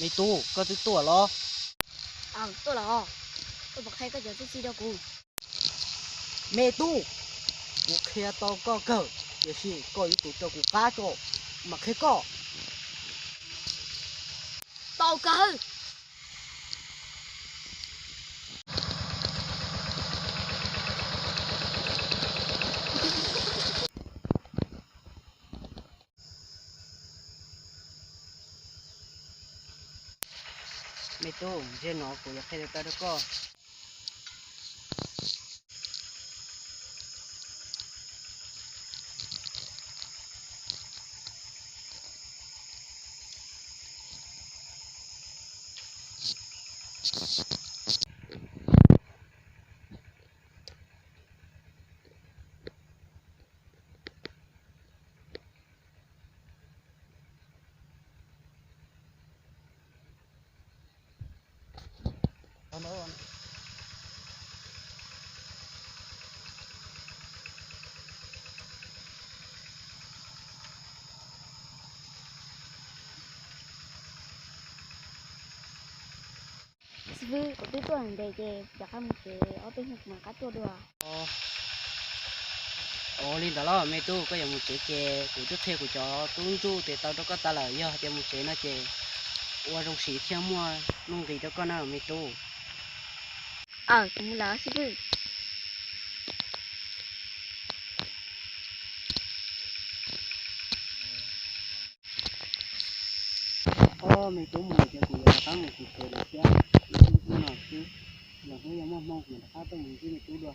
Me tub, koj twb tuaj los? Aw, tuaj los. Koj puas qhia koj cov txuj ci rau kuv? Me tub, kuv qhia tau koj kawg, tiam sis koj yuav tsum rau kuv qab tso, mam qhia koj. Tau kawg. Me tub, ntsia no kuv yuav qhia tau rau koj. Xib fwb, kuv twb tuaj ntev ces rov qab mus tsev, ob peb hnub kuv mam rov qab tuaj dua. Ua li ntawd los me tub, koj yuav mus tsev ces kuv twb qhia kuv cov tub ntsuj tes taw rau koj tas lawm, yog hais tias mus tsev no ces ua zoo siv thiaj muaj nuj nqis rau koj na me tub. Aw, kuv mus lawm xib fwb. Ob, me tub mus lawm ces kuv yuav rov qab mus kuv tsev lawm thiab. Ib hnub no xwb, yog hnub yog muaj hmoo kuv rov qab tuaj mus ntsib me tub dua.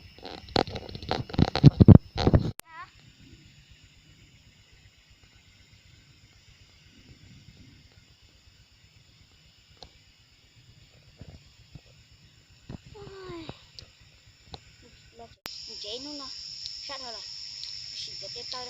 Mus tsev hnub no sab dhau lawm, sim cov tes taw.